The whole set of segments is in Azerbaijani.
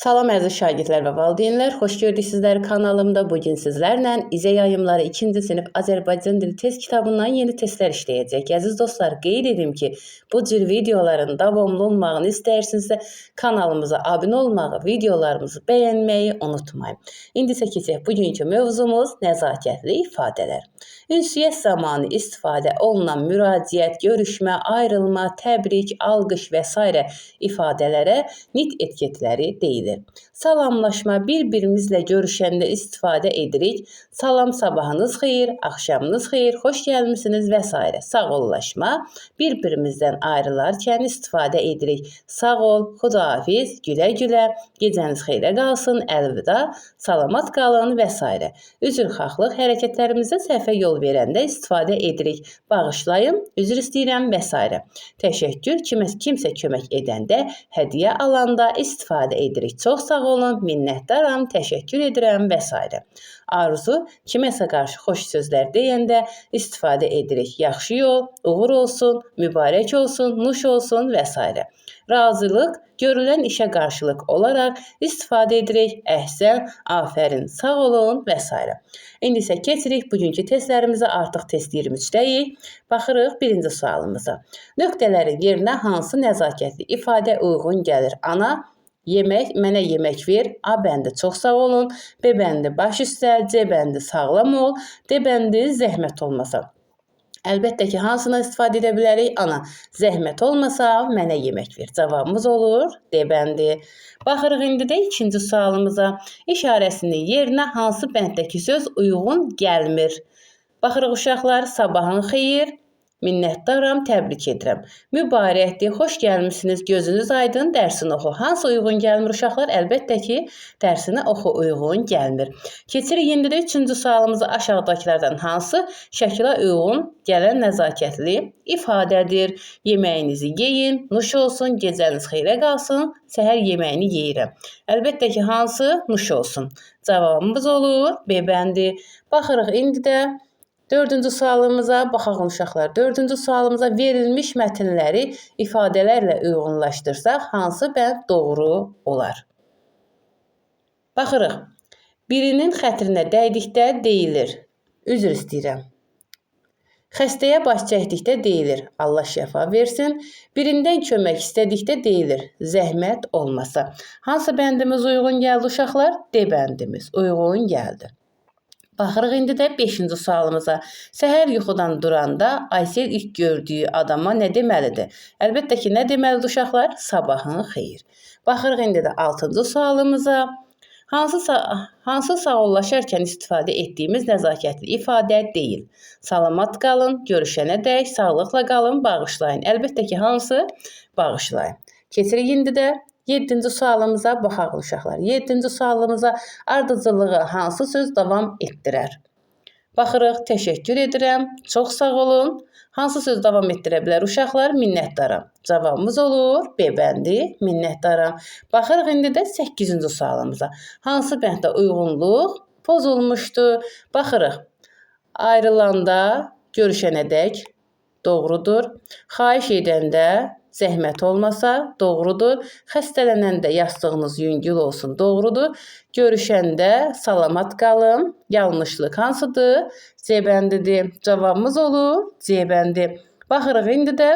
Salam əziz şagirdlər və valideynlər, xoş gördük sizləri kanalımda. Bu gün sizlərlə İzə Yayımları 2-ci sinif Azərbaycan dili test kitabından yeni testlər işləyəcək. Əziz dostlar, qeyd edim ki, bu cür videoların davamlı olmağını istəyirsinizsə kanalımıza abunə olmağı, videolarımızı bəyənməyi unutmayın. İndi isə keçək bugünkü mövzumuz nəzakətli ifadələr. Ünsiyyət zamanı istifadə olunan müraciət, görüşmə, ayrılma, təbrik, alqış və s. ifadələrə nitq etiketləri deyilir. Salamlaşma, bir-birimizlə görüşəndə istifadə edirik. Salam, sabahınız xeyir, axşamınız xeyir, xoş gəlmisiniz və s. Sağollaşma, bir-birimizdən ayrılarkən istifadə edirik. Sağ ol, xudahafiz, gülə-gülə, gecəniz xeyrə qalsın, əlvida, salamat qalın və s. Üzrxahlıq hərəkətlərimizdə səhvə yol verəndə istifadə edirik. Bağışlayın, üzr istəyirəm və s. Təşəkkür, kimsə kömək edəndə, hədiyyə alanda istifadə edirik. Çox sağ olun, minnətdaram, təşəkkür edirəm və s. Arzu, kiməsə qarşı xoş sözlər deyəndə istifadə edirik. Yaxşı yol, uğur olsun, mübarək olsun, nuş olsun və s. Razılıq, görülən işə qarşılıq olaraq istifadə edirik. Əhsən, afərin, sağ olun və s. İndi isə keçirik bugünkü testlərimizə. Artıq test 23-dəyik. Baxırıq birinci sualımıza. Nöqtələrin yerinə hansı nəzakətli ifadə uyğun gəlir? Ana, yemək, mənə yemək ver. A bəndi çox sağ olun. B bəndi baş üstə, C bəndi sağlam ol, D bəndi zəhmət olmasa. Əlbəttə ki, hansından istifadə edə bilərik? Ana, zəhmət olmasa mənə yemək ver. Cavabımız olur D bəndi. Baxırıq indi də ikinci sualımıza. İşarəsinin yerinə hansı bənddəki söz uyğun gəlmir? Baxırıq uşaqlar, sabahın xeyir, minnətdaram, təbrik edirəm. Mübarəkdir, xoş gəlmisiniz, gözünüz aydın, dərsini oxu. Hansı uyğun gəlmir uşaqlar? Əlbəttə ki, dərsini oxu uyğun gəlmir. Keçirik indi də üçüncü sualımıza. Aşağıdakılardan hansı şəkilə uyğun gələn nəzakətli ifadədir? Yeməyinizi yeyin, nuş olsun, gecəniz xeyrə qalsın, səhər yeməyini yeyirəm. Əlbəttə ki, hansı? Nuş olsun. Cavabımız olur B bəndi. Baxırıq indi də dördüncü sualımıza. Baxaq uşaqlar. Dördüncü sualımıza verilmiş mətnləri ifadələrlə uyğunlaşdırsaq, hansı bənd doğru olar? Baxırıq. Birinin xətrinə dəydikdə deyilir. Üzr istəyirəm. Xəstəyə baş çəkdikdə deyilir. Allah şəfa versin. Birindən kömək istədikdə deyilir. Zəhmət olmasa. Hansı bəndimiz uyğun gəldi uşaqlar? D bəndimiz uyğun gəldi. Baxırıq indi də 5-ci sualımıza. Səhər yuxudan duranda Aysel ilk gördüyü adama nə deməlidir? Əlbəttə ki, nə deməlidir uşaqlar? Sabahın xeyir. Baxırıq indi də 6-cı sualımıza. Hansı sağollaşarkən istifadə etdiyimiz nəzakətli ifadə deyil? Salamat qalın, görüşənə dək, sağlıqla qalın, bağışlayın. Əlbəttə ki, hansı? Bağışlayın. Keçirik indi də 7-ci sualımıza. Baxaq uşaqlar. 7-ci sualımıza ardıcıllığı hansı söz davam etdirər? Baxırıq, təşəkkür edirəm, çox sağ olun. Hansı söz davam etdirə bilər uşaqlar? Minnətdaram. Cavabımız olur B bəndi, minnətdaram. Baxırıq indi də 8-ci sualımıza. Hansı bənddə uyğunluq pozulmuşdu? Baxırıq, ayrılanda, görüşənədək doğrudur. Xahiş edəndə, zəhmət olmasa doğrudur. Xəstələnəndə yastığınız yüngül olsun doğrudur. Görüşəndə salamat qalın. Yanlışlıq hansıdır? C bəndidir. Cavabımız olur C bəndi. Baxırıq indi də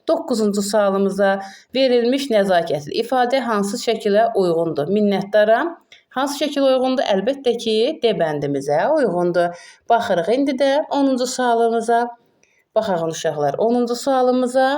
9-cu sualımıza. Verilmiş nəzakətli ifadə hansı şəkilə uyğundur? Minnətdaram. Hansı şəkilə uyğundur? Əlbəttə ki, D bəndimizə uyğundur. Baxırıq indi də 10-cu sualımıza. Baxaq uşaqlar 10-cu sualımıza.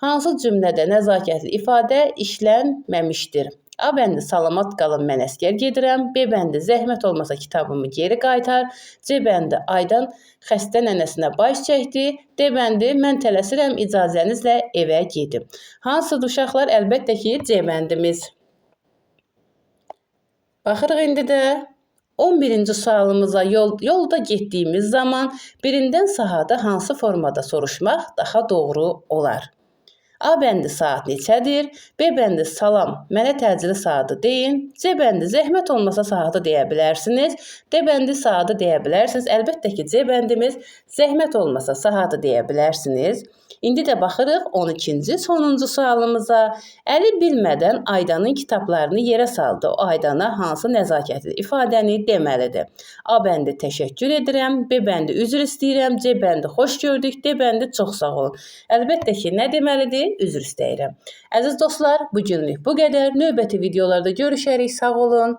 Hansı cümlədə nəzakətli ifadə işlənməmişdir? A bəndi salamat qalın, mən əsgər gedirəm. B bəndi zəhmət olmasa kitabımı geri qaytar. C bəndi Aydan xəstə nənəsinə baş çəkdi. D bəndi mən tələsirəm, icazənizlə evə gedim. Hansıdır uşaqlar? Əlbəttə ki, C bəndimiz. Baxırıq indi də 11-ci sualımıza. Yolda getdiyimiz zaman birindən sahada hansı formada soruşmaq daha doğru olar? A bəndi saat neçədir? B bəndi salam, mənə təcili saatı deyin. C bəndi zəhmət olmasa saatı deyə bilərsiniz. D bəndi saatı deyə bilərsiniz. Əlbəttə ki, C bəndimiz zəhmət olmasa saatı deyə bilərsiniz. İndi də baxırıq 12-ci sonuncu sualımıza. Əli bilmədən Aydanın kitablarını yerə saldı. O Aydana hansı nəzakətli ifadəni deməlidir? A bəndi təşəkkür edirəm, B bəndi üzr istəyirəm, C bəndi xoş gördük, D bəndi çox sağ olun. Əlbəttə ki, nə deməlidir? Üzr istəyirəm. Əziz dostlar, bu günlük bu qədər. Növbəti videolarda görüşərik. Sağ olun.